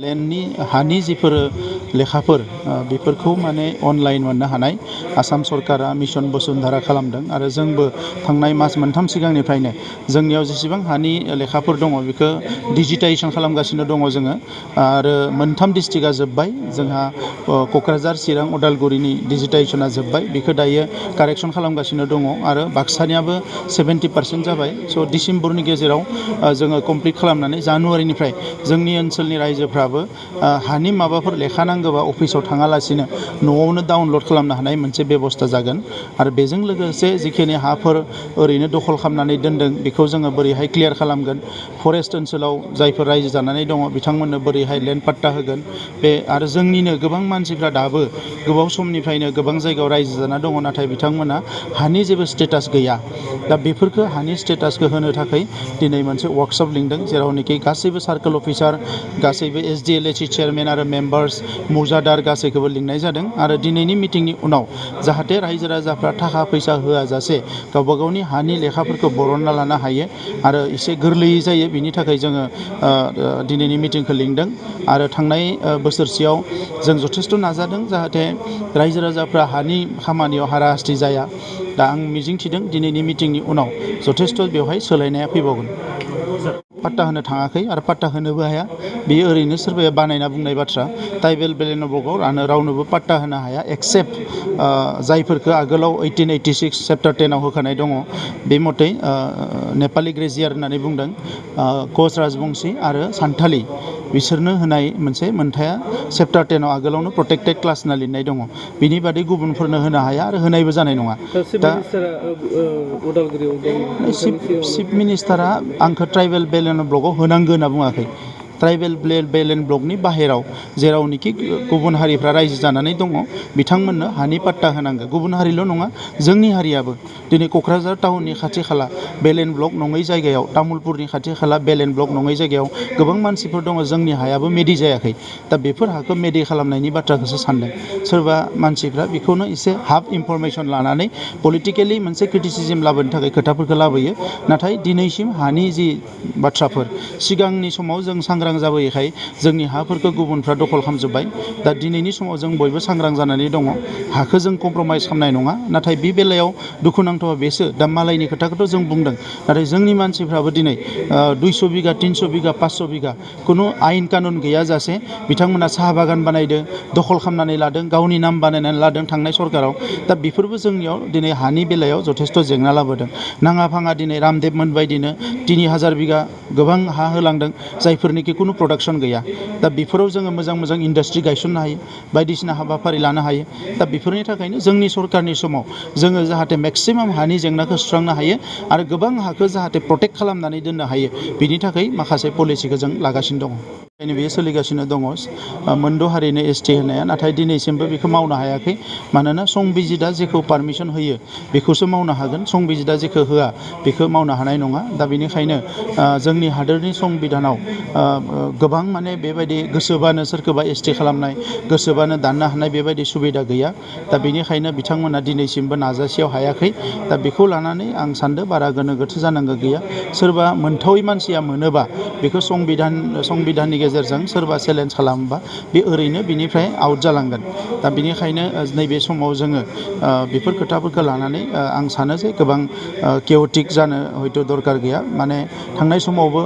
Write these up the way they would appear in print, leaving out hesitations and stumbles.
लेन्डनि हानि जिफोर लेखाफोर बेफोरखौ माने अनलाइन मोननो हानाय आसाम सरकारा मिशन बसुन्धरा खालामदों आरो जोंबो थांनाय मास मोनथाम सिगांनिफ्रायनो जोंनियाव जेसेबां हानि लेखाफोर दङ बेखौ डिजिटाइजेसन खालामगासिनो दङ जोङो आरो मोनथाम डिस्ट्रिक्टआ जोब्बाय जोंहा क'क्राझार चिरां उदालगुरिनि डिजिटाइजेसना जोब्बाय बेखौ दायो कारेक्सन खालामगासिनो दङ आरो बाक्सानियाबो 70% जाबाय स' डिसेम्बरनि गेजेराव जोङो कमप्लिट खालामनानै जानुवारिनिफ्राय जोंनि ओनसोलनि रायजोफ्रा हानि माबाफोर लेखा नांगौबा अफिसाव थाङालासिनो न'आवनो डाउनलड खालामनो हानाय मोनसे बेबस्था जागोन आरो बेजों लोगोसे जिखिनि हाफोर ओरैनो दखल खालामनानै दोनदों बेखौ जोङो बोरैहाय क्लियार खालामगोन फरेस्ट ओनसोलाव जायफोर रायजो जानानै दङ बिथांमोननो बोरैहाय लेन्ड पाट्टा होगोन बे आरो जोंनिनो गोबां मानसिफ्रा दाबो गोबाव समनिफ्रायनो गोबां जायगायाव रायजो जाना दङ नाथाय बिथांमोना हानि जेबो स्टेटास गैया दा बेफोरखौ हानि स्टेटासखौ होनो थाखाय दिनै मोनसे वर्कशप लिंदों जेरावनोखि गासैबो सार्कोल अफिसार गासैबो SDLHC चेयारमेन आरो मेम्बार्स मौजादार गासैखौबो लिंनाय जादों आरो दिनैनि मिटिंनि उनाव जाहाथे रायजो राजाफ्रा थाखा फैसा होआजासे गावबा गावनि हानि लेखाफोरखौ बरनना लानो हायो आरो एसे गोरलैयै जायो बिनि थाखाय जोङो दिनैनि मिटिंखौ लिंदों आरो थांनाय बोसोरसेयाव जों जथेस्थ' नाजादों जाहाथे रायजो राजाफ्रा हानि खामानियाव हाराहास्ति जाया दा आं मिजिंथिदों दिनैनि मिटिंनि उनाव जथेस्थ' बेवहाय सोलायनाया फैबावगोन पाट्टा होनो थाङाखै आरो पाट्टा होनोबो हाया बेयो ओरैनो सोरबाया बानायना बुंनाय बाथ्रा ट्राइबेल बेलेनबर्गआव रावनोबो पाट्टा होनो हाया एक्सेप्ट जायफोरखौ आगोलाव 1886 चेप्टार 10 आव होखानाय दङ बे मथै नेपालि ग्रेजियार होननानै बुंदों कच राजबंसि आरो सान्थालि बिसोरनो होनाय मोनसे मोन्थाया चेप्टार 10 आव आगोलावनो प्रटेक्टेड क्लास होनना लिरनाय दङ बिनि बादै गुबुनफोरनो होनो हाया आरो होनायबो जानाय नङा दा चिफ मिनिस्टारा आंखौ ट्राइबेल बेलेन ब्लकआव होनांगौ होनना बुङाखै ट्राइबेल बेलेन ब्लकनि बाहेराव जेरावनोखि गुबुन हारिफ्रा रायजो जानानै दङ बिथांमोननो हानि पाट्टा होनांगौ गुबुन हारिल' नङा जोंनि हारियाबो दिनै क'क्राझार टाउननि खाथि खाला बेलेन ब्लक नङै जायगायाव तामुलपुरनि खाथि खाला बेलेन ब्लक नङै जायगायाव गोबां मानसिफोर दङ जोंनि हायाबो मेडि जायाखै दा बेफोर हाखौ मेडि खालामनायनि बाथ्राखौसो सानदों सोरबा मानसिफ्रा बेखौनो एसे हाफ इनफरमेसन लानानै पलिटिकेलि मोनसे क्रिटिसिजम लाबोनो थाखाय खोथाफोरखौ लाबोयो नाथाय दिनैसिम हानि जि बाथ्राफोर सिगांनि समाव जों सांग्रां जाबोयैखाय जोंनि हाफोरखौ गुबुनफ्रा दखल खालामजोब्बाय दा दिनैनि समाव जों बयबो सांग्रां जानानै दङ हाखौ जों कमप्रमाइस खालामनाय नङा नाथाय बे बेलायाव दुखुनांथावा बेसो दा मालायनि खोथाखौथ' जों बुंदों नाथाय जोंनि मानसिफ्राबो दिनै 200 बिगा 300 बिगा 500 बिगा खुनु आयेन कानुन गैयाजासे बिथांमोना साहा बागान बानायदों दखल खालामनानै लादों गावनि नाम बानायनानै लादों थांनाय सरकाराव दा बेफोरबो जोंनियाव दिनै हानि बेलायाव जथेस्थ' जेंना लाबोदों नाङा फाङा दिनै रामदेब मोनबायदिनो 3000 बिगा गोबां हा होलांदों जायफोरनिखि खुनु प्रडाक्सन गैया दा बेफोराव जोङो मोजां मोजां इन्डास्ट्रि गायसननो हायो बायदिसिना हाबाफारि लानो हायो दा बेफोरनि थाखायनो जोंनि सरकारनि समाव जोङो जाहाथे मेक्सिमाम हानि जेंनाखौ सुस्रांनो हायो आरो गोबां हाखौ जाहाथे प्रटेक्ट खालामनानै दोननो हायो बिनि थाखाय माखासे पलिसिखौ जों लागासिनो दङ बेखायनो बेयो सोलिगासिनो दङ मोनद' हारिनो ST होनाया नाथाय दिनैसिमबो बेखौ मावनो हायाखै मानोना संबिजिदा जेखौ पारमिसन होयो बेखौसो मावनो हागोन संबिजिदा जेखौ होआ बेखौ मावनो हानाय नङा दा बेनिखायनो जोंनि हादोरनि संबिधानाव गोबां माने बेबायदि गोसोबानो सोरखौबा ST खालामनाय गोसोबानो दाननो हानाय बेबायदि सुबिदा गैया दा बेनिखायनो बिथांमोना दिनैसिमबो नाजासेयाव हायाखै दा बेखौ लानानै आं सान्दों बारा गोनो गोथो जानांगौ गैया सोरबा मोनथावै मानसिया मोनोबा बेखौ संबिधाननि गेजेरजों सोरबा चेलेन्ज खालामोबा बे ओरैनो बिनिफ्राय आउट जालांगोन दा बेनिखायनो नैबे समाव जोङो बेफोर खोथाफोरखौ लानानै आं सानो जे गोबां केअटिक जानो हयथ' दरकार गैया माने थांनाय समावबो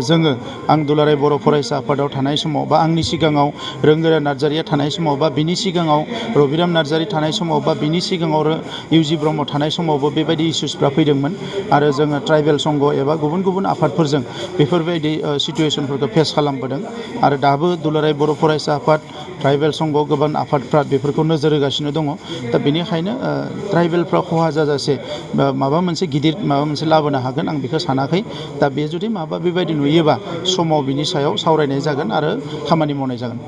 जोङो आं दुलाराय बर' फरायसा आफादाव थानाय समाव बा आंनि सिगाङाव रोंगोरा नार्जारिया थानाय समाव बा बिनि सिगाङाव रबिराम नार्जारि थानाय समाव बा बिनि सिगाङाव इउजि ब्रह्म थानाय समावबो बेबायदि इसुसफ्रा फैदोंमोन आरो जोङो ट्राइबेल संघ एबा गुबुन गुबुन आफादफोरजों बेफोरबायदि सिटुवेसनफोरखौ फेस खालामबोदों आरो दाबो दुलाराय बर' फरायसा आफाद ट्राइबेल संघ गोबां आफादफ्रा बेफोरखौ नोजोर होगासिनो दङ दा बेनिखायनो ट्राइबेलफ्रा खहा जाजासे माबा मोनसे गिदिर माबा मोनसे लाबोनो हागोन आं बेखौ सानाखै दा बे जुदि माबा बेबायदि नुयोबा समाव बिनि सायाव सावरायनाय जागोन आरो खामानि मावनाय जागोन।